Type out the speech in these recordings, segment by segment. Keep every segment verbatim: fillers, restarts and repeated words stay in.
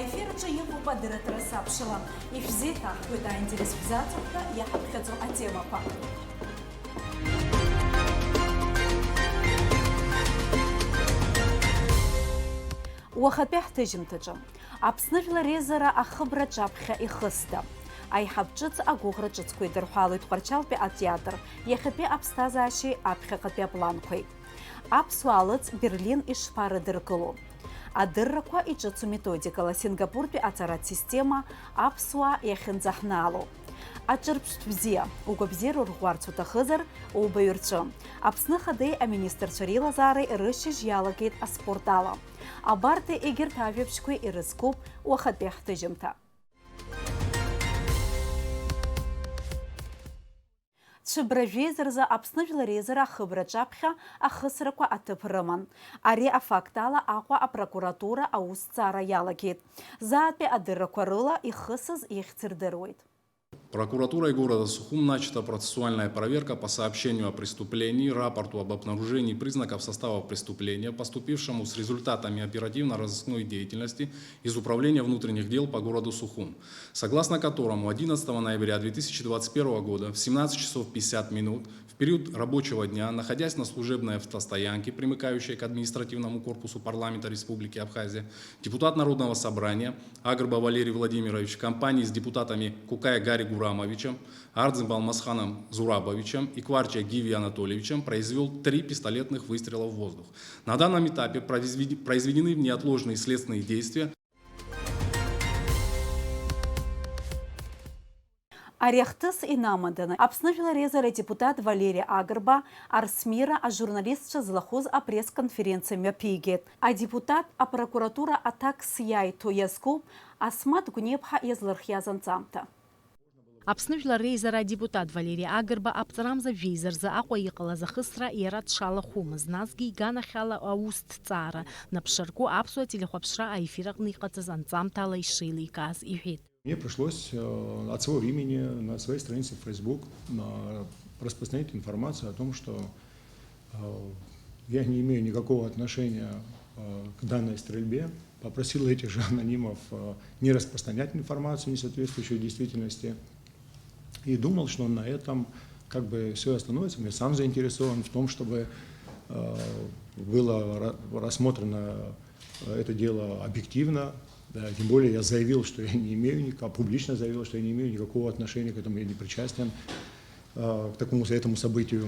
Аефир аҿы иҟоуп адырраҭара сабшала. Ишәзеиҭаҳҳәоит аинтерес шәзаҵоу ҳәа иаҳаԥхьаӡо атемақәа. Уахатәи ҳҭыжьымҭаҿы. Аԥсны жәлар реизара ахыбра аҿаԥхьа ихысда. Аиҳаб ҿыц агәыӷра ҿыцқәа идырҳәалоит Тҟәарчалтәи атеатр, иахьатәи аԥсҭазаашьеи аԥхьаҟатәи апланқәеи. Аԥсуаа лыҵ Берлин ишԥарыдыркыло? Адыррақәа иҿыцу методикала Сингапуртәи аҵаратә система аԥсуаа иахьынӡаҳнаало. Аҿырԥштә бзиа, угәабзиара урӷәӷәарц уҭахызар, убаҩ рҿы. Аԥсны Ахадеи аминистрцәа реилазаареи рышьыжь иалагеит аспорт ала. Абарҭ егьырҭ ажәабжьқәеи ирызкуп уахатәи ҳҭыжьымҭа. Цәыббра жәеиза рзы Аԥсны Жәлар Реизара ахыбра аҿаԥхьа ахысрақәа аҭыԥ рыман. Ари афакт ала Аҟәа апрокуратура аусҭҵаара иалагеит. Заатәи адыррақәа рыла ихысыз ихьӡ рдыруеит. Прокуратурой города Сухум начата процессуальная проверка по сообщению о преступлении, рапорту об обнаружении признаков состава преступления, поступившему с результатами оперативно-розыскной деятельности из Управления внутренних дел по городу Сухум, согласно которому одиннадцатого ноября две тысячи двадцать первого года в семнадцать часов пятьдесят минут в период рабочего дня, находясь на служебной автостоянке, примыкающей к административному корпусу парламента Республики Абхазия, депутат Народного собрания Агрба Валерий Владимирович в компании с депутатами Кукая Гарри Гурамовичем, Ардзем Алмасханом Зурабовичем и Кварча Гиви Анатольевичем произвёл три пистолетных выстрела в воздух. На данном этапе произведи-, произведены неотложные следственные действия. Ари ахҭыс инамаданы, Аԥсны Жәлар Реизара адепутат Валери Агрба Арсмира ажурналистцәа злахәыз апресс-конференциа мҩаԥигеит. Адепутат апрокуратура аҭакс иаиҭо иазкуп Асмаҭ Гәниԥҳа иазлырхиаз анҵамҭа. Аԥсны Жәлар Реизара адепутат Валери Агрба аԥҵарамза жәеиза рзы Аҟәа иҟалаз ахысра иара дшалахәымыз, насгьы иганахьала аусҭҵаара наԥшарку аԥсуа телехәаԥшра аефир аҟны иҟаҵаз анҵамҭала ишеиликааз иҳәеит. Мне пришлось, э, от своего имени на своей странице в Facebook, а, распространить информацию о том, что, э, я не имею никакого отношения, э, к данной стрельбе. Попросил этих же анонимов, э, не распространять информацию, не соответствующую действительности. И думал, что на этом как бы всё остановится. Я сам заинтересован в том, чтобы, э, было ра-, рассмотрено, э, это дело объективно. Да, тем более я заявил, что я не имею никак-, публично заявил, что я не имею никакого отношения к этому, я не причастен, э, к такому, этому событию.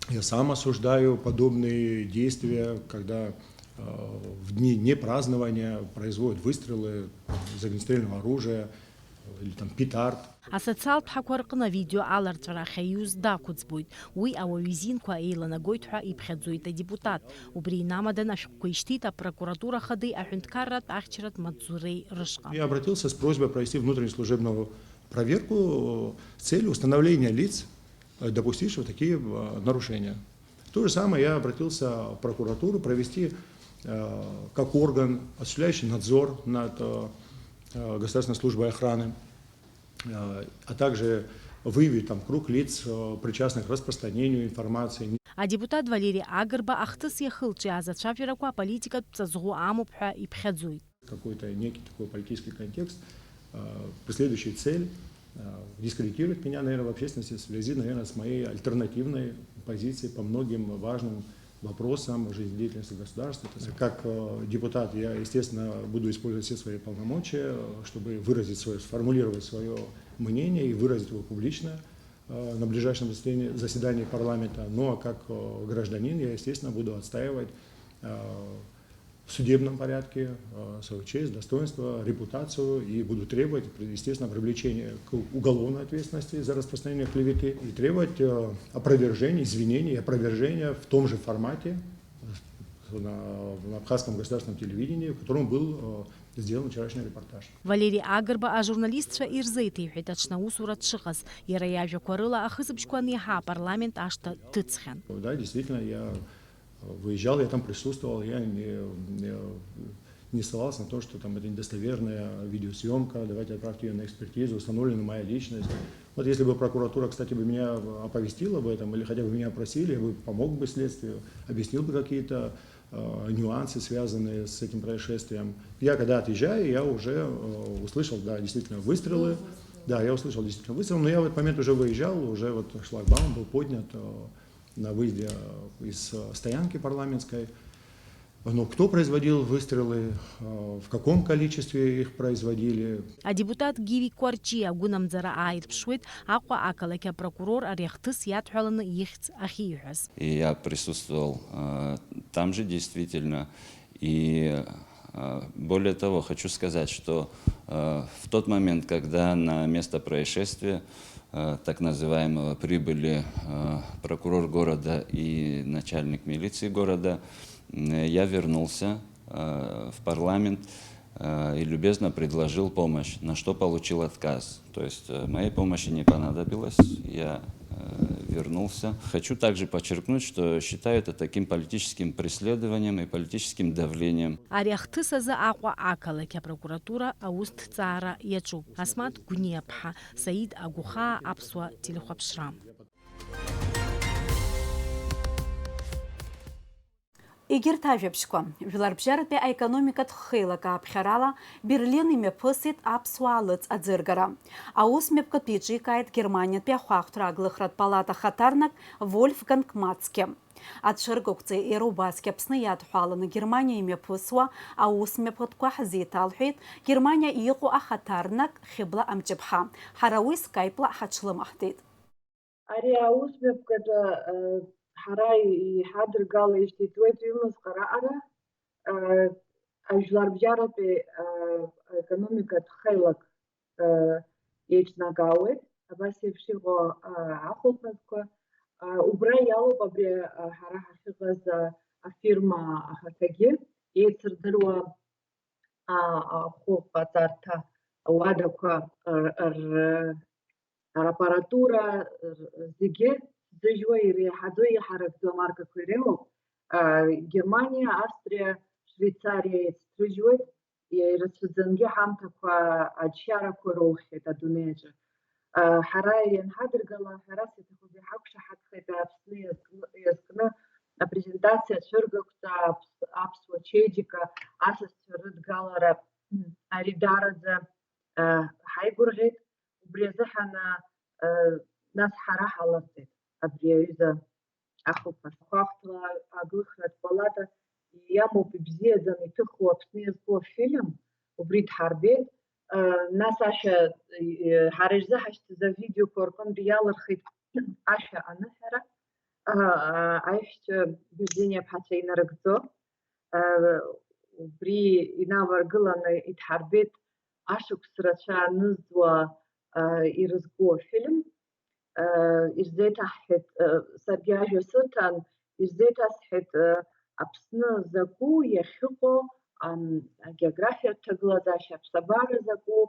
Я сам осуждаю подобные действия, когда, э, в дни непразднования производят выстрелы из огнестрельного оружия, э, или там петард. Асоциалтә ҳақәа рҟны авидео аларҵәара ахьаиуз дақәыӡбоит. Уи ауаҩы изинқәа еиланагоит ҳәа иԥхьаӡоит адепутат. Убри инамаданы ашәҟәқәа ишьҭит апрокуратура ахадеи аҳәынҭқарратә ахьчаратә маҵзуреи рышҟа. Я обратился с просьбой провести внутреннюю служебную проверку с целью установления лиц, э, допустивших такие, э, нарушения. То же самое я обратился в прокуратуру провести, э, как орган, осуществляющий надзор над, э, э, Государственной службой охраны, э, а также выявить там круг лиц, э, причастных к распространению информации. Адепутат Валери Агрба ахҭыс иахылҿиааз ацәажәарақәа аполитикатә ҵаҵӷәы амоуп ҳәа иԥхьаӡоит. Какой-то некий такой политический контекст, э, преследующий цель, э, дискредитировать меня, наверное, в общественности в связи, наверное, с моей альтернативной позицией по многим важным вопросам жизнедеятельности государства. То есть, как, э, депутат, я, естественно, буду использовать все свои полномочия, э, чтобы выразить своё, сформулировать своё мнение и выразить его публично, э, на ближайшем заседании, заседании парламента. Ну, а как, э, гражданин, я, естественно, буду отстаивать, э, в судебном порядке, э, свою честь, достоинство, репутацию и буду требовать, естественно, привлечения к уголовной ответственности за распространение клеветы и требовать, э, опровержения, извинений и опровержения в том же формате, э, на, на абхазском государственном телевидении, в котором был, э, сделан вчерашний репортаж. Валери Агрба ажурналистцәа ирзеиҭеиҳәеит аҽны аусура дшыҟаз, иара иажәақәа рыла ахысыбжьқәа анеиҳа апарламент ашҭа дҭыҵхьан. Да, действительно, я выезжал, я там присутствовал, я не, не, не ссылался на то, что там это недостоверная видеосъёмка, давайте отправьте её на экспертизу, установлена моя личность. Вот если бы прокуратура, кстати, бы меня оповестила об этом, или хотя бы меня опросили, я бы помог бы следствию, объяснил бы какие-то, э, нюансы, связанные с этим происшествием. Я когда отъезжаю, я уже э, услышал, да, действительно выстрелы. Да, я услышал действительно выстрелы, но я в этот момент уже выезжал, уже вот шлагбаум был поднят э, на выезде э, из э, стоянки парламентской. Но кто производил выстрелы, э, в каком количестве их производили? Адепутат Гиви Кәарҷиа агәынамӡара ааирԥшуеит Аҟәа ақалақь апрокурор ари ахҭыс иадҳәаланы ихьӡ ахьиҳәаз. И я присутствовал э, там же действительно. И э, более того, хочу сказать, что э, в тот момент, когда на место происшествия э, так называемого прибыли э, прокурор города и начальник милиции города, м, я вернулся э, в парламент э, и любезно предложил помощь, на что получил отказ. То есть э, моей помощи не понадобилось, я э, вернулся. Хочу также подчеркнуть, что считаю это таким политическим преследованием и политическим давлением. Ари ахҭыс азы Аҟәа ақалақь апрокуратура аусҭҵаара иаҿуп. Асмаҭ Гәниаԥҳа, Саид Агәхаа, Аԥсуа телехәаԥшра. Егьырҭ ажәабжьқәа, жәларбжьаратәи аекономикатә хеилак ааԥхьарала Берлин имҩаԥысит аԥсуаа лыҵ аӡыргара. Аус мҩаԥгатә иҿикааит Германиатәи ахәаахәҭра аглыхратә палата хаҭарнак Вольфганг Мацке. Ацәыргақәҵа иара убасгьы Аԥсны иадҳәаланы Германиа имҩаԥысуа аус мҩаԥгатәқәа ҳзеиҭалҳәеит Германиа иҟоу ахаҭарнак Хьыбла Амҷыԥҳа. Ҳара уи скайпла ҳаҽлымаҳтит. Ари аус мҩаԥгатәы, э, ҳара иҳадыргалеижьҭеи ҵуеит ҩымызҟа раҟара, э, ажәларбжьаратәи, э, аекономикатә хеилак, э, еиҿнагауеит, абас еиԥш иҟоу, э, ахәылԥазқәа. Э, убра иалоуп абри, э, ҳара ҳахьыҟаз, э, афирма ахаҭагьы еицырдыруа, а, ахәы ҟаҵарҭа ауадақәа р-, р-, рапаратура, р-, зегьы ӡыжьуа иреиҳаӡоу, иҳаракӡоу амаркақәа иреиуоуп. А, Германиа, Австриа, Швеицариа еицҭрыжьуеит, ирацәаӡангьы ҳамҭақәа аџьшьарақәа роухьеит адунеи аҿы. А, ҳара ианҳадыргала, ҳәарас иаҭахуп, иҳақәшаҳаҭхеит Аԥсны иазкны, иазкны апрезентациа цәыргақәҵа, аԥс-, аԥсуа чеиџьыка, асасцәа рыдгалара, м, ари даараӡа, а, ҳаигәырӷьеит. Убри азыҳәан, а, а, нас ҳара ҳаларҵеит абри аҩыза ахәылԥаз. Ахәаахәҭра аглыхратә палата иамоуп ибзиаӡаны иҭыху Аԥсны иазку афильм, убри дҳарбеит. Нас ашәа, ҳара ирзыҳашьҭыз авидеоқәа рҟынтә иалырхит ашәа аныҳәара, аиҳәшьцәа Бежьениа ԥҳацәа инарыгӡо, убри инаваргыланы идҳарбеит ашықәс рацәа анызуа ирызку афильм. Ирзеиҭаҳҳәеит, саргьы ажәа сыҭан, ирзеиҭасҳәеит, Аԥсны закәу иахьыҟоу, ам, агеографиатә ҭагылазаашьа, аԥсабара закәу,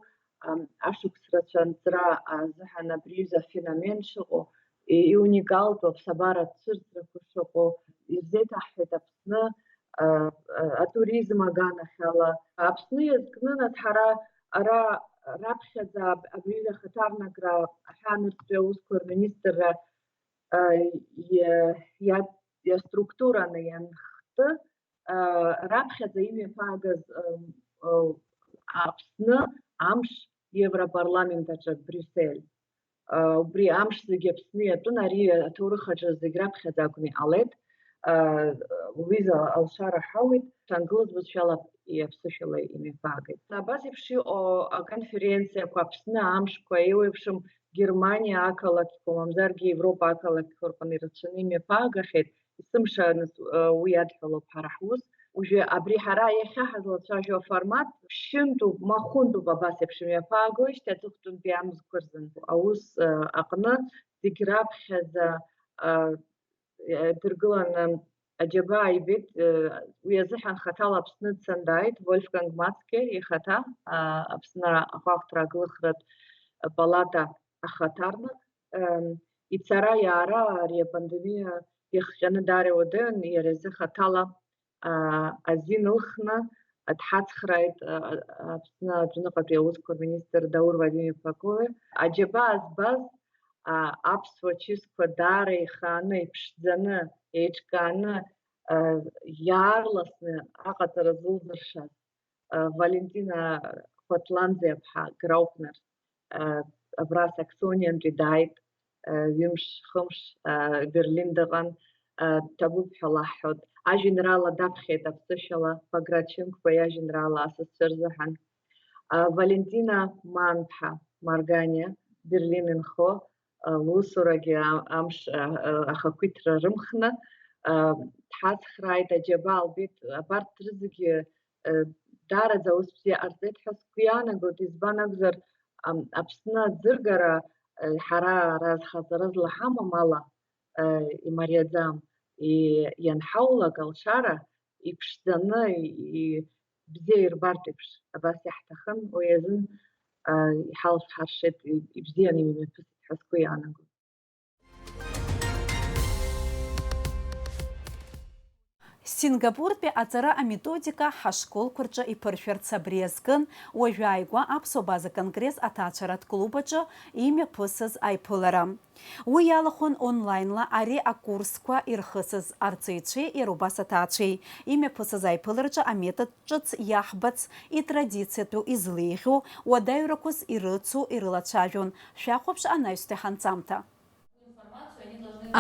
ам, ашықәс рацәа анҵра азыҳәан абри аҩыза афеномен шыҟоу, и-, иуникалтәу аԥсабаратә цәырҵрақәа шыҟоу, ирзеиҭаҳҳәеит Аԥсны, а, а, атуризм аганахьала. Аԥсны иазкны, нас, ҳара ара раԥхьаӡа аб-, абри аҩыза ахаҭарнакра аҳәаанырцәтәи аусқәа рминистрра, а, иа-, иа-, иаструктураны ианхты, а, раԥхьаӡа имҩаԥаагаз, ам, а, Аԥсны амш Европарламент аҿы Брюссель. А, убри амш зегьы Аԥсны иатәын, ари аҭоурых аҿы зегь раԥхьаӡа акәны иҟалеит. А, Луиза алшара ҳауит, ҭангылаз бызшәала иаԥсышәала имҩаԥаагеит. Абас еиԥш иҟоу аконференциақәа, Аԥсны амшқәа, еиуеиԥшым Германиа ақалақьқәа, мамзаргьы Европа ақалақьқәа рҟны ирацәаны имҩаԥаагахьеит. Есымша, нас, уи иадҳәалоуп ҳара ҳус. Уажәы абри ҳара иахьа ҳазлацәажәо аформат ԥшьынтәуп, махәынтәуп абас еиԥш имҩаԥаагоижьҭеи аҵыхәтәантәи амзқәа рзын. Аус, э, аҟны зегь раԥхьаӡа, э, дыргыланы аџьабаа ибеит, э, уи азыҳәан хаҭала Аԥсны дцан дааит Вольфганг Мацке ихаҭа, а, Аԥсны ахәаахәҭра аглыхратә палата ахаҭарнак. Эм, ицара-иаара ари апандемиа иахҟьаны даара иуадаҩын, иара изы хаҭала, а, азин ылхны дҳацхрааит, а, а, Аԥсны аӡәныҟатәи аусқәа рминистр Даур Вадим-иԥа Куле. Аџьабаа збаз, а, аԥсуа чысқәа даара ихааны, иԥшӡаны, еиҿкааны, Иаарласны аҟаҵара зылзыршаз Валентина Хәаҭланӡиаԥҳа Граупнер абра Саксониантәи дааит, ҩымш-хымш Берлин дыҟан, ҭабуп ҳәа лаҳҳәоит. Ажәеинраала даԥхьеит аԥсышәала, Баграт Шьынқәба иажәеинраала асасцәа рзыҳәан. Валентина Манԥҳа Марганиа Берлин инхо, лусурагьы амш ахақәиҭра рымхны дҳацхрааит, аџьабаа лбеит, абарҭ рызегьы даараӡа аус бзиа ҟарҵеит ҳәа сгәы иаанагоит, избан акәзар, Аԥсны аӡыргара ҳара ара зхаҵара злаҳамам ала имариаӡам, ианҳаулак алшара иԥшӡаны, бзиа ирбартә еиԥш абас иаҳҭахын, уи азын иҳалҳаршеит, ибзианы имҩаԥысит ҳәа сгәы иаанагоит. Сингапуртәи аҵара аметодика ҳашколқәа рҿы иԥыршәарц абри азкын уажәы ааигәа Аԥсуа База Конгресс аҭаацәаратә клуб аҿы имҩаԥысыз аиԥылара. Уи иалахәын онлаинла ари акурсқәа ирхысыз арҵаҩцәеи иара убас аҭаацәеи имҩаԥысыз аиԥылараҿы аметод ҿыц иаҳбац итрадициатәу излеиӷьу уадаҩрақәас ирыцу ирылацәажәон. Шәахәаԥш анаҩстәи ҳанҵамҭа.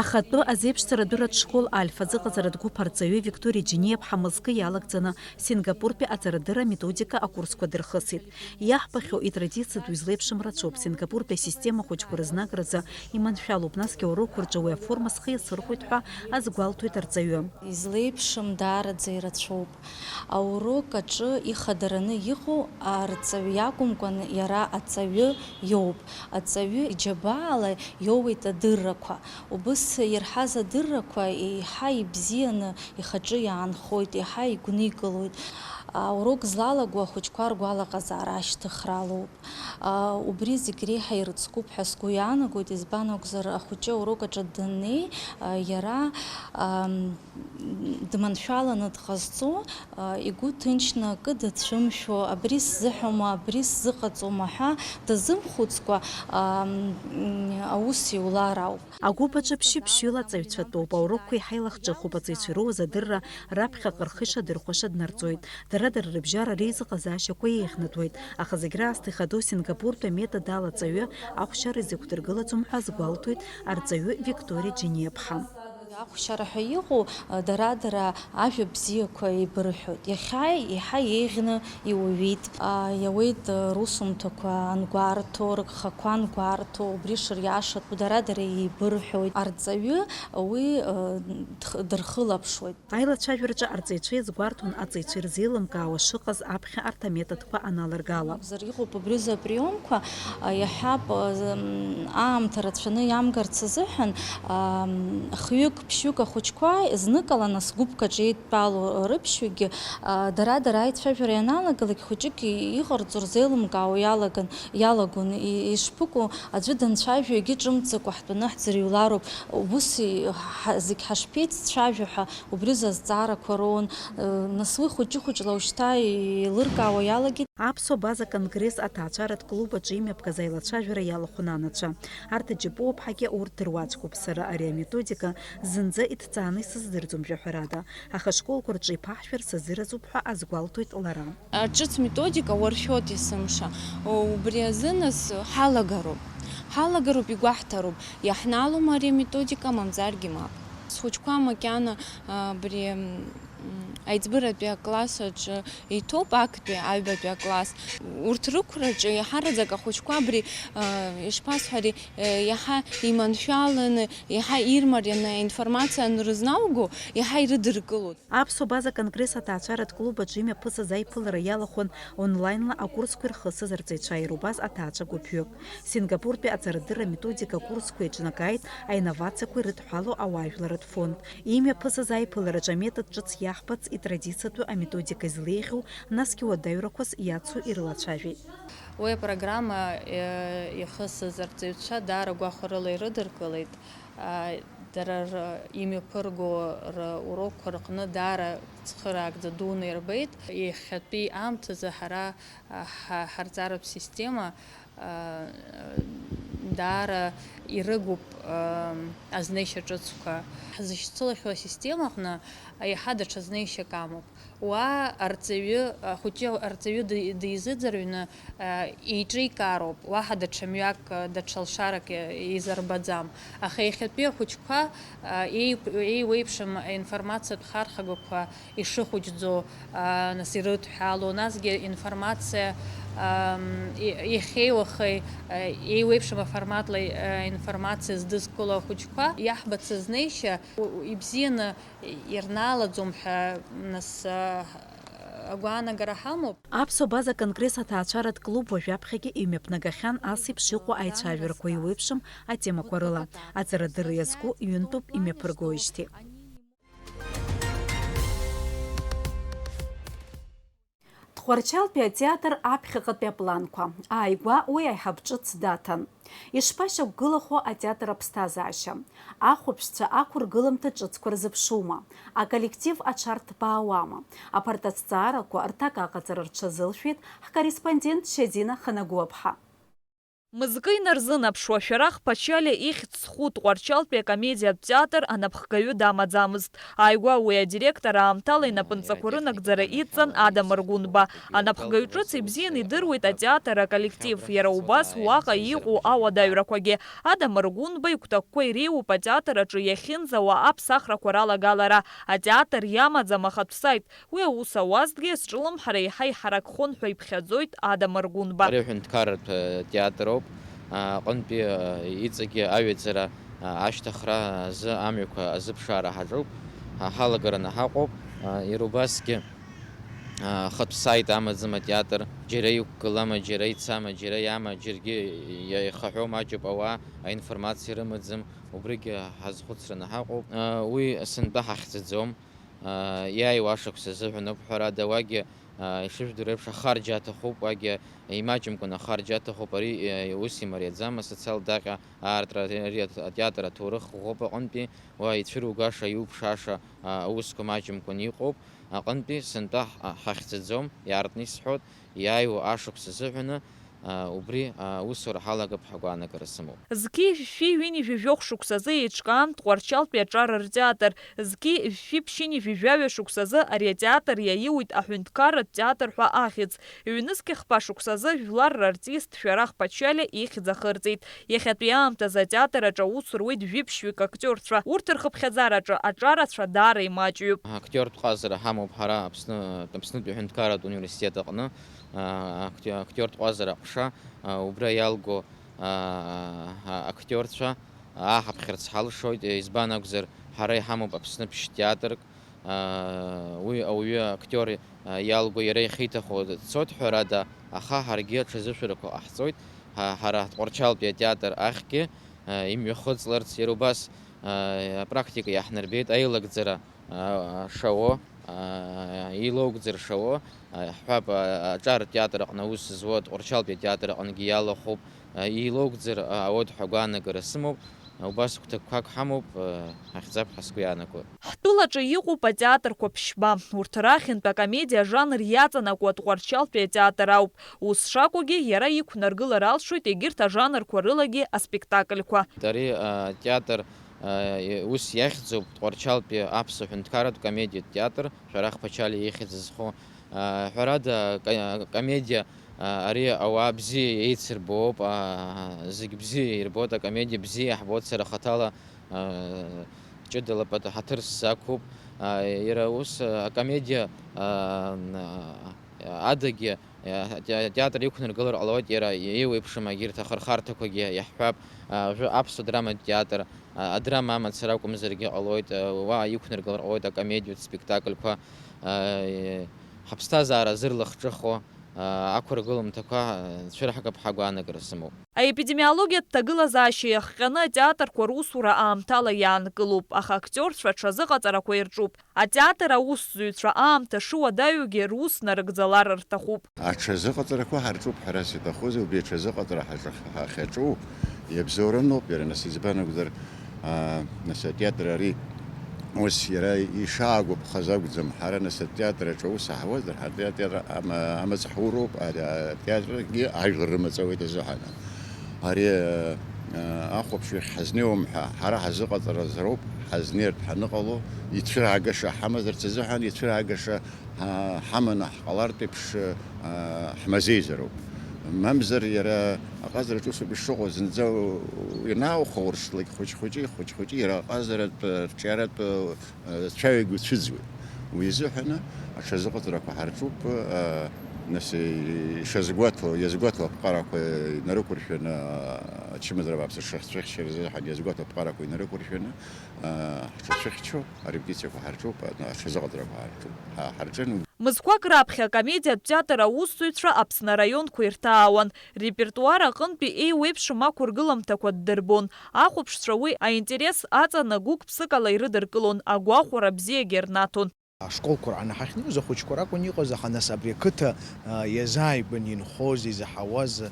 Ахатәы азеиԥшҵарадырратә школ Альфа зыҟаҵаратә гәыԥ арҵаҩы Викториа Џьениаԥҳа мызкы иалагӡаны Сингапуртәи аҵарадырра аметодика акурсқәа дырхысит. Иаҳбахьоу, итрадициатәу излеиԥшым рацәоуп, Сингапуртәи асистема ахәыҷқәа рызнагразы иманшәалоуп, насгьы аурокқәа рҿы уи аформа схы иасырхәоит ҳәа азгәалҭоит арҵаҩы. Излеиԥшым даараӡа ирацәоуп. Аурок аҿы ихадараны иҟоу арҵаҩ иакәымкәан, иара аҵаҩы иоуп. Аҵаҩы иџьабаала иоуеит адыррақәа. Убыс ирҳаз адыррақәа еиҳа ибзианы ихаҿы иаанхоит, еиҳа игәникылоит. Аурок злалаго ахәыҷқәа ргәалаҟазаара ашьҭыхра алоуп. Убри зегь реиҳа ирыцкуп ҳәа сгәы иаанагоит, избан акәзар, ахәыҷы аурок аҿы даннеи, иара дманшәаланы дҟазҵо, игәы ҭынчны, акы дацәымшәо, абри сзыҳәома, абри сзыҟаҵома ҳәа дазымхәыцкәа, аус иулар ауп. Агәыԥ аҿы ԥшьы-ԥшьҩыла аҵаҩцәа тәоуп, аурокқәа еиҳа илахҿыхуп, аҵаҩцәа ироуз адырра раԥхьаҟа рхы ишадырхәаша днарҵоит. Дара-дара рыбжьара реизыҟазаашьақәа еиӷьнатәуеит, аха зегь раасҭа ихадоу Сингапуртәи аметод ала аҵаҩы ахәшьара изықәдыргылаӡом ҳәа азгәалҭоит арҵаҩы Викториа Џьениаԥҳа. Ахәшьара ҳәа иҟоу, дара-дара ажәа бзиақәа еибырҳәоит. Иахьа еиҳа еиӷьны иуаҩит. Иауеит русумҭақәа ангәарҭо, рыгхақәа ангәарҭо, убри шыриашатәу дара-дара еибырҳәоит. Арҵаҩы уи дырхылаԥшуеит. Аилацәажәараҿы арҵаҩцәа иазгәарҭон аҵаҩцәа ирзеилымкаауа шыҟаз аԥхьа арҭ аметодқәа аналыргала. Зар иҟоуп абри рзы априомқәа, иаҳҳәап, аамҭа рацәаны иамгарц азыҳәан, хҩык, ԥшьҩык ахәыҷқәа зныкала, нас, гәыԥк аҿы еидтәалоу рыԥшьҩыкгьы, дара-дара аицәажәара ианалагалак, хәыҷык иҟарҵо рзеилымкаауа иалаган, иалагон, ишԥыкәу, аӡәы данцәажәо, егьи ҿымҭӡакәа ҳтәаны ҳӡырҩлароуп, ус зегь ҳашԥеиццәажәо ҳәа, убри рзы азҵаарақәа роуан, нас уи хәыҷы-хәыҷла ушьҭа еилыркаауа иалагеит. Аԥсуа База Конгресс аҭаацәаратә клуб аҿы имҩаԥгаз аилацәажәара иалахәын анацәа. Арҭ аџьапуаԥҳагьы урҭ дыруаӡәкуп, сара ари аметодика зынӡа иҭҵааны исыздырӡом жәаҳәарада, аха ашколқәа рҿы иԥаҳшәар сазыразуп ҳәа азгәалҭоит лара. Ҿыц методика уаршәоит есымша. Убри азы нас ҳалагароуп. Ҳалагароуп, игәаҳҭароуп, иаҳналома ари аметодика, мамзаргьы мап. Схәыҷқәа макьана абри аиҵбыратәи акласс аҿы иҭоуп, актәи аҩбатәи акласс. Урҭ рықәраҿы иаҳараӡак ахәыҷқәа абри, ишԥасҳәари, иаҳа иманшәаланы, иаҳа ирмарианы аинформациа анрызнауго, иаҳа ирыдыркылоит. Аԥсуа База Конгресс аҭаацәаратә клуб аҿы имҩаԥысыз аиԥылара иалахәын онлаинла акурсқәа ирхысыз арҵаҩцәа, иара убас аҭаацәа гәыԥҩык. Сингапуртәи аҵарадырра аметодика акурсқәа еиҿнакааит аинновациақәа ирыдҳәалоу ауаажәларратә фонд. Имҩаԥысыз аиԥылараҿы аметод ҿыц иаҳбац, итрадициатәу аметодика излеиӷьу, насгьы уадаҩрақәас иацу ирылацәажәеит. Уи апрограмма, е, ихысыз арҵаҩцәа даара гәахәарыла ирыдыркылеит. А, дара р-, имҩаԥырго рурокқәа рҟны даара цхыраагӡа дуны ирбеит. Иахьатәи аамҭазы ҳара, а, ҳа-, ҳарҵаратә система, а, Даара ирыгуп, ыы, азнеишьа ҿыцқәа. Ҳзышьцылахьоу асистема аҟны еиҳа даҽа знеишьак амоуп. Уа арҵаҩы, ахәыҷы арҵаҩы ди-, дизыӡырҩны, ыы, еиҿикаароуп, уаҳа даҽа мҩак, ыы, даҽа лшарак, ыы, изырбаӡам. Аха иахьатәи ахәыҷқәа, ыы, еи-, еиуеиԥшым аинформациатә хархәагақәа ишыхәыҷӡо, ыы, нас ирыдҳәалоу, насгьы информациа, ыы, и-, иахьеи уахеи, ыы, еиуеиԥшым аформатла, ыы, информациа здызкыло ахәыҷқәа иаҳбац азнеишьа у-, ибзианы ирнаалаӡом ҳәа, нас, ыы, агәаанагара ҳамоуп. Аԥсуа База Конгресс аҭаацәаратә клуб уажәаԥхьагьы имҩаԥнагахьан ас еиԥш иҟоу аицәажәарақәа еиуеиԥшым атемақәа рыла, аҵарадырра иазку ҩынтәуп имҩаԥыргоижьҭеи. Тҟәарчалтәи атеатр аԥхьаҟатәи апланқәа. Ааигәа уи аиҳаб ҿыц даҭан. Ишԥашьақәгылахо атеатр аԥсҭазаашьа? Ахәаԥшцәа ақәыргыламҭа ҿыцқәа рзыԥшума? Аколлектив аҽарҭбаауама? Абарҭ азҵаарақәа рҭак аҟаҵара рҽазылшәеит ҳкорреспондент Шьазина Ханагәлаԥҳа. Мызкы инарзынаԥшуа, Шәарах Ԥачалиа ихьӡ зху Тҟәарчалтәи акомедиатә театр анапхгаҩы дамаӡамызт. Ааигәа уи адиректор аамҭала инапынҵақәа рынагӡара идҵан Адам Аргәынба. Анапхгаҩ ҿыц ибзианы идыруеит атеатр аколлектив, иара убас уаҟа иҟоу ауадаҩрақәагьы. Адам Аргәынба игәҭакқәа иреиуоуп атеатр аҿы иахьынӡауа аԥсахрақәа ралагалара. Атеатр иамаӡам ахатә саит. Уи аус ауазҭгьы азҿлымҳара еиҳа иҳаракхон ҳәа иԥхьаӡоит Адам Аргәынба. Ари аҳәынҭқарратә, э, театр ауп. А, аҟынтәи, э, иҵегьы аҩаӡара, а, ашьҭыхра азы амҩақәа азыԥшаара ҳаҿуп. Ҳа ҳалагараны ҳаҟоуп. А, иара убасгьы, а, ахатә саит амаӡам атеатр. Џьара иқәгылама, џьара ицама, џьара иама, џьаргьы иаихаҳәо маҷуп ауаа, аинформациа рымаӡам. Убригьы ҳазхәыцраны ҳаҟоуп. А, уи сынтәа ҳахьӡаӡом. Иааиуа ашықәс азыҳәаноуп, ҳәарада, уагьы, ишыжәдыруа еиԥш, ахарџь аҭахуп, уагьы имаҷымкәан ахарџь аҭахуп, ари ус имариаӡам асоциалтә даҟьа аартра, ари атеатр аҭоурых ӷәӷәоуп аҟынтәи, уа ицәыругаша, иуԥшааша аусқәа маҷымкәан иҟоуп, аҟынтәи сынтәа ҳахьӡаӡом, иаартны исҳәоит, иааиуа ашықәс азыҳәаны, Убри аусура ҳалагап ҳәа агәаанагара сымоуп. Зқьи жәшәи ҩынҩажәи жәохә шықәсазы еиҿкаан Тҟәарчалтәи аҿар ртеатр, зқьи жәшәи ԥшьынҩажәи жәаҩа шықәсазы ари атеатр иаиуит аҳәынҭқарратә театр ҳәа ахьӡ. Ҩнызқь хԥа шықәсазы жәлар рартист Шәарах Ԥачалиа ихьӡ ахырҵеит. Иахьатәи аамҭазы атеатр аҿы аус руеит жәиԥшьҩык актиорцәа. Урҭ рхыԥхьаӡараҿы аҿарацәа даара имаҷҩуп. Актиортә ҟазара ҳамоуп ҳара Аԥсны, Аԥснытәи аҳәынҭқарратә университет аҟны. Актиортә ҟазара аҟәша, убра иалго актиорцәа ааҳаԥхьарц ҳалшоит, избан акәзар, ҳара иҳамоуп Аԥсны ԥшь театрк, уи ауаҩы актиор иалго иара иахьиҭаху дцоит, ҳәарада, аха ҳаргьы аҽазышәарақәа ҟаҳҵоит, ҳара ҳтҟәарчалтәи атеатр ахьгьы имҩахыҵларц, иара убас апрактика иаҳнарбеит, аилагӡара шауа, еилоугӡар шауа, ҳҳәап, аҿар театр аҟны аус зуа Тҟәарчалтәи атеатр аҟынгьы иалахәуп, еилоугӡар ауеит ҳәа агәаанагара сымоуп, убас гәҭакқәак ҳамоуп, ҳахьӡап ҳәа сгәы иаанагоит. Ҳтәылаҿы иҟоуп атеатрқәа ԥшьба, урҭ рахьынтә акомедиа ажанр иаҵанакуа Тҟәарчалтәи атеатр ауп. Ус шакәугьы, иара иқәнаргылар алшоит егьырҭ ажанрқәа рылагьы аспектакльқәа. Ари атеатр ус иахьӡуп, Тҟәарчалтәи аԥсуа ҳәынҭқарратә комедиатә театр, Шәарах Ԥачалиа ихьӡ зху. Ҳәарада, комедиа ари ауаа бзиа еицырбоуп, зегь бзиа ирбоит, акомедиа бзиа иаҳбоит, сара хаҭала ҷыдала ҳаҭыр сзақәуп. Иара ус акомедиа адагьы атеатр иқәнаргылар ҟалоит, иара еиуеиԥшым егьырҭ ахырхарҭақәагьы иаҳҳәап, уажәы аԥсуа драматә театр, адрама амацара акәымзаргьы ҟалоит, уа иқәнаргылар ҟалоит акомедиатә спектакльқәа, ҳаԥсҭазаара зырлахҿыху ақәыргыламҭақәа цәырҳгап ҳәа агәаанагара сымоуп. Аепидемиологиатә ҭагылазаашьа иахҟьаны атеатрқәа русура аамҭала иаанкылоуп, аха актиорцәа аҽазыҟаҵарақәа ирҿуп. Атеатр аусзуҩцәа аамҭа шыуадаҩугьы рус нарыгӡалар рҭахуп. Аҽазыҟаҵарақәа ҳарҿуп, ҳәарас иаҭахузеи, убри аҽазыҟаҵара ҳаҿах-, ҳахьаҿу иабзоураны ауп иара, нас, избан акәзар, аа, нас, атеатр ари ус иара ишаагәаԥхаз акәӡам. Ҳара, нас, атеатр аҿы аус ҳауазар, ҳара атеатр ама-, амаҵ ҳуроуп, ари атеатргьы ажәлар рымаҵ ауеит азыҳәан. Ари, аа, Ахәаԥшҩы ахь ҳазнеиуам ҳәа ҳара ҳазыҟаҵаразароуп, ҳазнеиртә ҳаныҟало, ицәыраагаша ҳамазарц азыҳәан, ицәыраагаша ҳа-, ҳаманы ҳҟалартә еиԥш, а, ҳмазеизароуп. Мамзар иара аҟазараҿ усоуп ишыҟоу, зынӡа ианааухауршҭлак хәыҷ-хәыҷы, хәыҷ-хәыҷы иара аҟазаратә, рҿиаратә, а, цәаҩагь уцәыӡуеит. Уи изыҳәаны аҽазыҟаҵарақәа ҳарҿуп, а, нас, ишазгәаҭо, иазгәаҭо аԥҟарақәа инарықәыршәаны, а, ачымазара бааԥс шахьцәыхьчара азыҳәан иазгәаҭо аԥҟарақәа инарықәыршәаны, а, ҳҽацәыхьчо, арепетициақәа ҳарҿуп, а, аҽазыҟаҵарақәа ҳарҿуп, ҳа-, ҳарҿын. Мызқәак раԥхьа акомедиатә театр аусзуҩцәа Аԥсны араионқәа ирҭаауан, репертуар аҟынтәи еиуеиԥшым ақәыргыламҭақәа ддырбон, ахәаԥшцәа уи аинтерес аҵаны гәык-ԥсыкала ирыдыркылон, агәахәара бзиагьы рнаҭон. Ашколқәа рҟны ҳахьнеиуаз ахәыҷқәа ракәын иҟаз, аха нас абри ақыҭа, а, иазааигәан инхоз, изаҳауаз, а,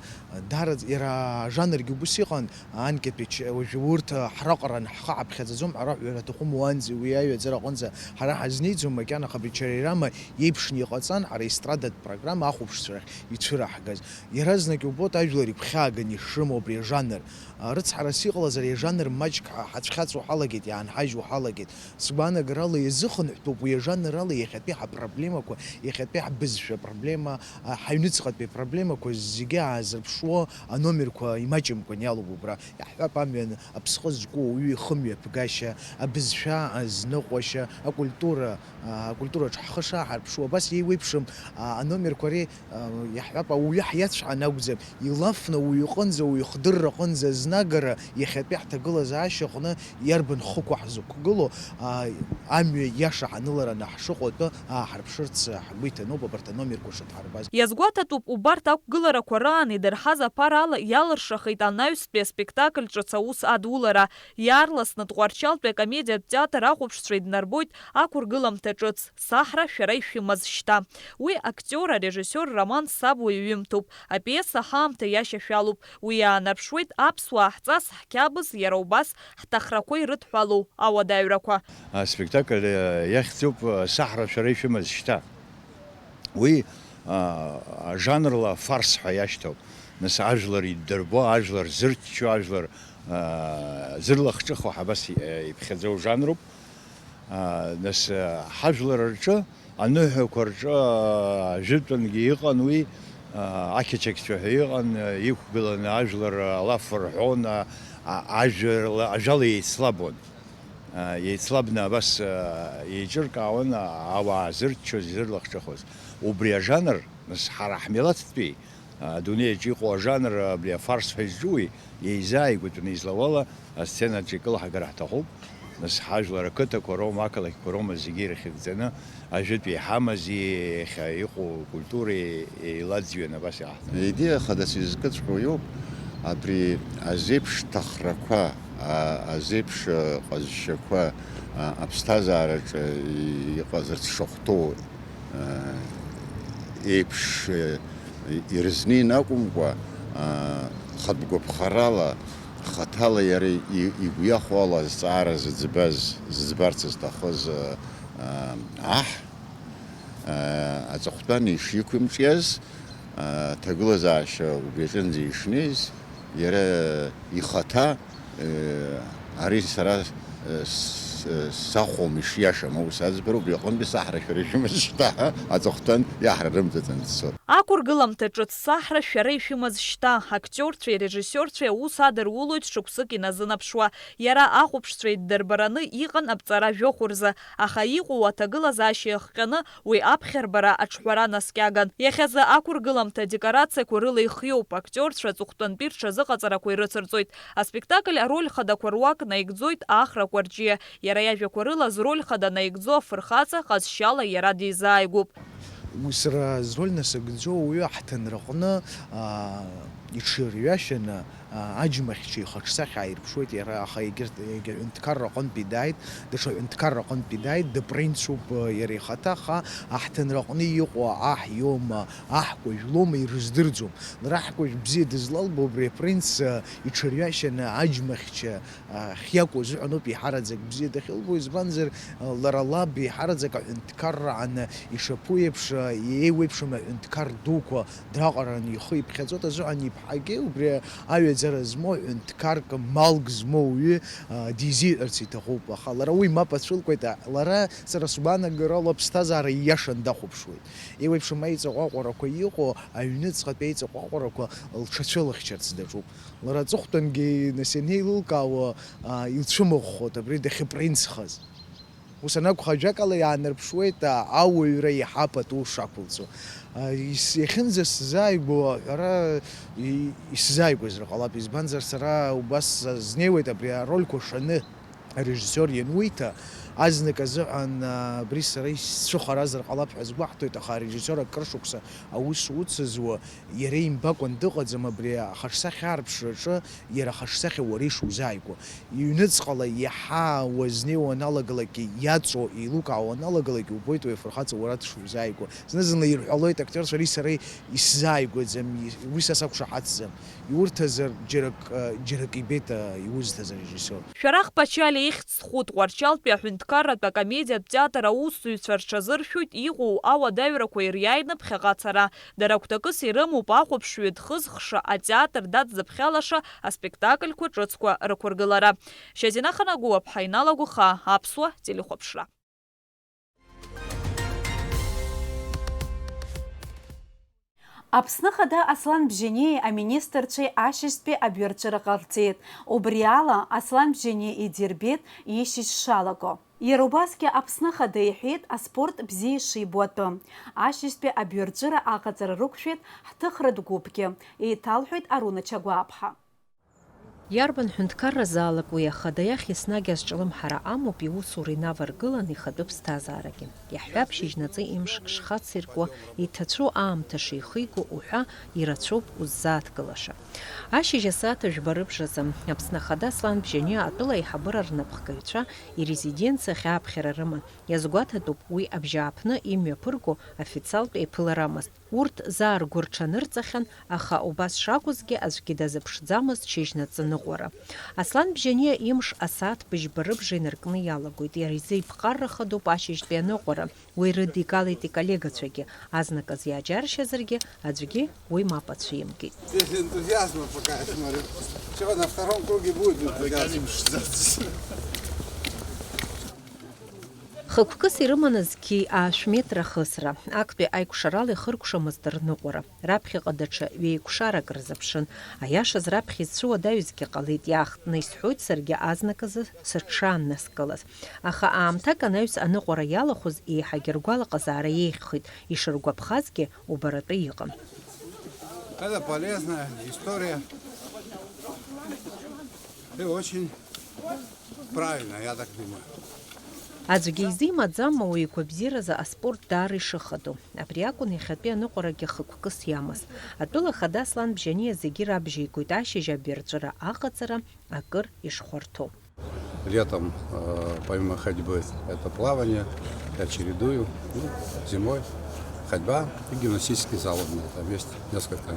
даараӡ-, иара ажанргьы убыс иҟан, анкьатәи ч-, уажәы урҭ, а, ҳраҟаран ҳхы ҳаԥхьаӡаӡом ҳәа раҳәара аҭахым, уанӡа уи аҩаӡара аҟынӡа ҳара ҳазнеиӡом, макьана аха абри Чареи Рама иеиԥшны иҟаҵан, ҳара естрадатә программа ахәаԥшцәа рахь ицәыраҳгаз. Иаразнак иубоит ажәлар игәхьааганы ишрымоу абри ажанр. А, рыцҳарас иҟалаз ари ажанр маҷк ҳа-, ҳацәхьаҵуа ҳалагеит, иаанҳажьуа ҳалагеит. Сгәаанагарала иазыхынҳәтәуп уи ажанр ала иахьатәи ҳапроблемақәа, иахьатәи ҳбызшәа проблема, а, ҳаҩныҵҟатәи апроблемақәа зегьы аазырԥшуа аномерқәа имаҷымкәан иалоуп убра. Иаҳҳәап, амҩан аԥсҟы зку ауаҩы ихымҩаԥгашьа, абызшәа азныҟәашьа, акультура, а, акультураҿ ҳхы шааҳарԥшу, абас еиуеиԥшым, а, аномерқәа реи Иаҳҳәап, ауаҩы ҳиацәҳан акәӡам, илафны ауаҩы иҟынӡа, ауаҩы хдырра аҟынӡа азнагара иахьатәи ҳҭагылазаашьа аҟны иарбан хықәу ҳзықәгылоу, а, амҩа иаша ҳанылараны ҳшыҟоу атәы ааҳарԥшырц ҳгәы иҭаноуп абарҭ аномерқәа шыдҳарбаз. Иазгәаҭатәуп, убарҭ ақәгыларақәа раан идырҳаз аԥара ала иалыршахеит анаҩстәи аспектакль ҿыц аус адулара. Иаарласны Тҟәарчалтәи акомедиатә театр ахәаԥшцәа иднарбоит ақәыргыламҭа ҿыц, Саҳра шәара ишәымаз шьҭа. Уи актиор, арежиссиор Роман Сабуа иҩымҭоуп. Апиеса ҳаамҭа иашьашәалоуп. Уи иаанарԥшуеит аԥсуаа ҳҵас, ҳқьабз, иара убас ҳҭахрақәа ирыдҳәалоу ауадаҩрақәа. Аспектакль, э, иахьӡуп, э, Саҳра шәара ишәымаз шьҭа. Уи, а, ажанрла фарс ҳәа иашьҭоуп. Нас ажәлар иддырбо, ажәлар зырччо, ажәлар, а, зырлахҿыху ҳәа абас, э, иԥхьаӡоу жанруп. А, нас, а, ҳажәлар рҿы, аныҳәақәа рҿы, а, ажәытәангьы иҟан уи, а, ақьачақьцәа ҳәа иҟан, а, иқәгыланы ажәлар алаф рҳәон, а, а, ажәала, ажәала еицлабуан. А, еицлабны абас, а, еиҿыркаауан, а, ауаа зырччоз, изырлахҿыхуаз. Убри ажанр, нас, ҳара ҳмилаҭтәи, Адунеиаҿ иҟоу ажанр абри афарс ҳәа изҿуи, еизааигәатәны излауала асценаҿ икылҳагар ҳҭахуп. Нас ҳажәлар ақыҭақәа роума, ақалақьқәа роума зегьы ирхьыгӡаны, ажәытә иҳамази, иахьа иҟоу культуреи еилаӡҩаны абас иаҳҭахуп. Аидеиа хадас изкыҵәҟьоу иоуп абри азеиԥш ҭахрақәа, а, азеиԥш, а, ҟазшьақәа, а, аԥсҭазаараҿы иҟазарц шахәҭоу еиԥш, ирызнеин акәымкәа, хатә гәаԥхарала, хаҭала иара игәы иахәо ала азҵаара зыӡбаз, зыӡбарц зҭахыз аҳ, аҵыхәтәан ишиқәымҿиаз, аҭагылазаашьа убри аҿынӡа ишнеиз, иара ихаҭа Ари сара сахәом, ишиашам аус аӡбара, убри аҟынтәи Саҳра шәара ишәымаз шьҭа ҳәа аҵыхәтәан иаҳра рымҵаҵаны дцот. Ақәыргыламҭа ҿыц Саҳра шәара ишәымаз шьҭа, актиорцәеи режиссиорцәеи аус адырулоит шықәсык иназынаԥшуа. Иара ахәаԥшцәа иддырбараны иҟан аԥҵара жәохә рзы, аха иҟоу аҭагылазаашьа иахҟьаны уи аԥхьарбара аҿҳәара наскьаган. Иахьазы ақәыргыламҭа адекорациақәа рыла ихиоуп, актиорцәа аҵыхәтәантәи рҽазыҟаҵарақәа ирыцырҵоит. Аспектакль ароль хадақәа руак наигӡоит Ахра Кәарҷиа. Иара иажәақәа рыла зроль хада наигӡо афырхаҵа ҟазшьала иара дизааигәоуп. Сара зроль насыгӡо ауаҩы аҳҭынраҟны, аа, иҽирҩашьаны, аа, аџьмахьча ихаҿсахьа ааирԥшуеит иара, аха егьырҭ, егьа ҳәынҭқарра аҟынтәи дааит, даҽа ҳәынҭқарра аҟынтәи дааит, дыпринцуп иара ихаҭа, аха аҳҭынраҟны иҟоу аҳ иоума, аҳкәажә лоума ирыздырӡом. Лара аҳкәажә бзиа дызлалбо убри апринц, а, иҽырҩашьаны аџьмахьча, а, хиакәу азыҳәаноуп еиҳараӡак бзиа дахьылбо, избанзар, а, лара лаб еиҳараӡак аҳәынҭқарраан ишаԥу еиԥш, а, еиуеиԥшым аҳәынҭқар дуқәа драҟараны ихы иԥхьаӡоит азыҳәан иԥҳагьы убри аҩаӡ Ӡара змоу ҳәынҭқарк, малк змоу уаҩы, а, дизиҳәарц иҭахуп, аха лара уи мап ацәылкуеит, а, лара, сара сгәаанагарала, аԥсҭазаара ииашан дахәаԥшуеит. Еиуеиԥшым аиҵаҟәаҟәарақәа иҟоу аҩныҵҟатәи аиҵаҟәаҟәарақәа лҽацәылыхьчарц даҿуп. Лара аҵыхәтәангьы, нас, ианеилылкаауа, а, илцәымыӷхоит абри дахьыпринцхаз. Ус анакәха, ажәакала, иаанарԥшуеит, а, ауаҩра иаҳа пату шақәылҵо. А, ис-, иахьынӡасзааигәоу аҳәара и-, исзааигәазар ҟалап, избанзар, сара убас знеиуеит абри арольқәа шаны. Арежиссиор иануиҭа, азнык азыҳәан, а, абри сара исцәыхаразар ҟалап ҳәа сгәаҳҭоит, аха арежиссиор акыр шықәса аус уцызуа, иара имбакәан дыҟаӡам абри ахаҿсахьа аарԥшраҿы, иара ахаҿсахьа уара ишузааигәоу. Иҩныҵҟала иаҳа уазнеиуа уаналагалакгьы, иаҵоу, еилукаауа уаналагалакгьы убоит уи афырхаҵа уара дшузааигәоу. Зны-зынла ирҳәалоит актиорцәа, ари сара исзааигәаӡам, уи са сақәшаҳаҭӡам. Иурҭазар, џьарак, џьарак ибеит, а, иузҭаз арежиссиор. Шәарах Пачалиа ихьӡ зху Тҟәарчалтәи аҳәынҭқарратә акомедиатә театр аусзуҩцәа рҽазыршәоит иҟоу ауадаҩрақәа ириааины ԥхьаҟа ацара. Дара гәҭакыс ирымоуп ахәаԥшҩы дхызхша атеатр дадзыԥхьалаша аспектакльқәа ҿыцқәа рықәыргылара. Шьазина Ханагәуаԥҳа, иналагәаха Аԥсуа телехәаԥшра. Аԥсны Ахада Аслан Бжьаниеи аминистрцәеи ашьыжьтәи абҩарҵәыра ҟарҵеит. Убри ала, Аслан Бжьаниа идирбеит ишьыжь шалаго. Иара убасгьы Аԥсны Ахада иҳәеит аспорт бзиа ишибо атәы. Ашьыжьтәи абҩарҵәыра аҟаҵара рықәшәеит ҳҭыхратә гәыԥгьы, еиҭалҳәеит Аруна Чагәааԥҳа. Иарбан ҳәынҭқарразаалак уи ахада иахь еснагь азҿлымҳара амоуп иусура инаваргылан ихатәы ԥсҭазаарагьы. Иаҳҳәап, шьыжьнаҵы имш шхациркуа, иҭацәу аамҭа шихиго уҳәа, ирацәоуп уззааҭгылаша. Ашьыжь асааҭ жәба рыбжазы Аԥсны Ахада Аслан Бжьаниа атәыла аиҳабыра рнапхгаҩцәа ирезиденциахь ааԥхьара рыман. Иазгәаҭатәуп уи абжьааԥны имҩаԥырго официалтә еиԥыларамызт. Урҭ заа ргәы рҽанырҵахьан, аха убас шакәызгьы аӡәгьы дазыԥшӡамызт шьыжьнаҵы ныҟәара. Аслан Бжьаниа имш асааҭ быжьба рыбжа инаркны иалагоит, иара изы иԥҟарра хадоуп ашьыжьтәи аныҟәара, уи рыдигалеит иколлегацәагьы, азныказ иааџьаршьазаргьы, аӡәгьы уи мап ацәимгеит. Здесь энтузиазма пока, я смотрю. Чего, на втором круге будет энтузиазм? Хықәкыс ирыман зқьи аашә метра ахысра. Актәи аикәшарала ихыркәшамызт рныҟәара. Раԥхьаҟа даҽа ҩеиқәшарак рзыԥшын. Аиашаз, раԥхьа изцәуадаҩызгьы ҟалеит, иаахтны исҳәоит саргьы азныказы сыҽшааннаскылаз. Аха аамҭак анаҩс аныҟәара иалахәыз еиҳагьы ргәалаҟазаара еиӷьхеит, ишыргәаԥхазгьы убаратәы иҟан. Это полезная история. И очень Правильно, я так думаю. Аӡәгьы изы имаӡам ауаҩы игәабзиаразы аспорт даара ишыхадоу. Абри акәын иахьатәи аныҟәарагьы хықәкыс иамаз. Атәыла ахада Аслан Бжьаниа зегьы рабжьеигоит ашьыжь абҩарҵәыра аҟаҵара акыр ишхәарҭоу. Летом, э, помимо ходьбы, это плавание, я чередую, ну, зимой ходьба и гимнастический зал у меня там есть. Несколько,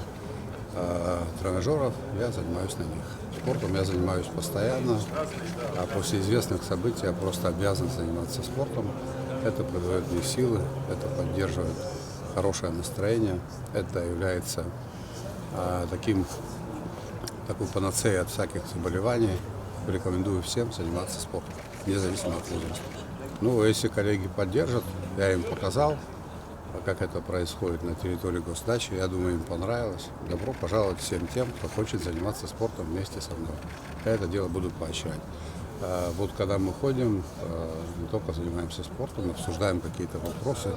э, тренажёров, я занимаюсь на них. Спортом я занимаюсь постоянно, а после известных событий я просто обязан заниматься спортом. Это придаёт мне силы, это поддерживает хорошее настроение, это является, а, таким, такой панацеей от всяких заболеваний. Рекомендую всем заниматься спортом, независимо от возраста. Ну, если коллеги поддержат, я им показал, а как это происходит на территории госдачи, я думаю, им понравилось. Добро пожаловать всем тем, кто хочет заниматься спортом вместе со мной. Я это дело буду поощрять. А вот когда мы ходим, э, не только занимаемся спортом, обсуждаем какие-то вопросы.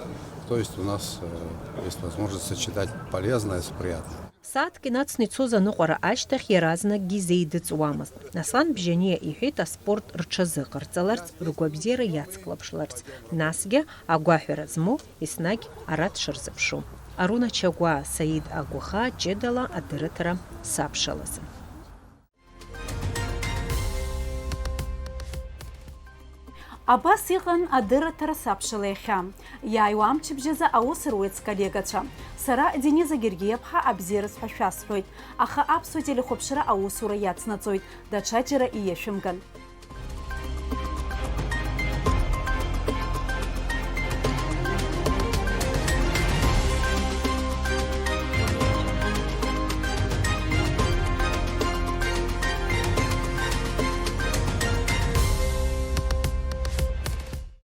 То есть у нас, э, есть возможность сочетать полезное с приятным. Сааҭк инацны ицоз аныҟәара ашьҭахь иаразнакгьы изеидыҵуамызт. Аслан Бжьаниа иҳәеит, аспорт рҽазыҟарҵаларц, ргәабзиара иацклаԥшларц, насгьы агәаҳәара змоу еснагь ара дшырзыԥшу. Аруна Чагәаа, Саид Агәахаа, ҷыдала адырраҭара Сабшалазы. Абас иҟан адырраҭара Сабшала иахьа. Иааиуа амчыбжьазы аус руеит сколлегацәа. Сара, Дениза Гергиаԥҳа, абзиараз ҳәа шәасҳәоит, аха Аԥсуа телехәаԥшра аусура иацнаҵоит, даҽаџьара ииашәымган.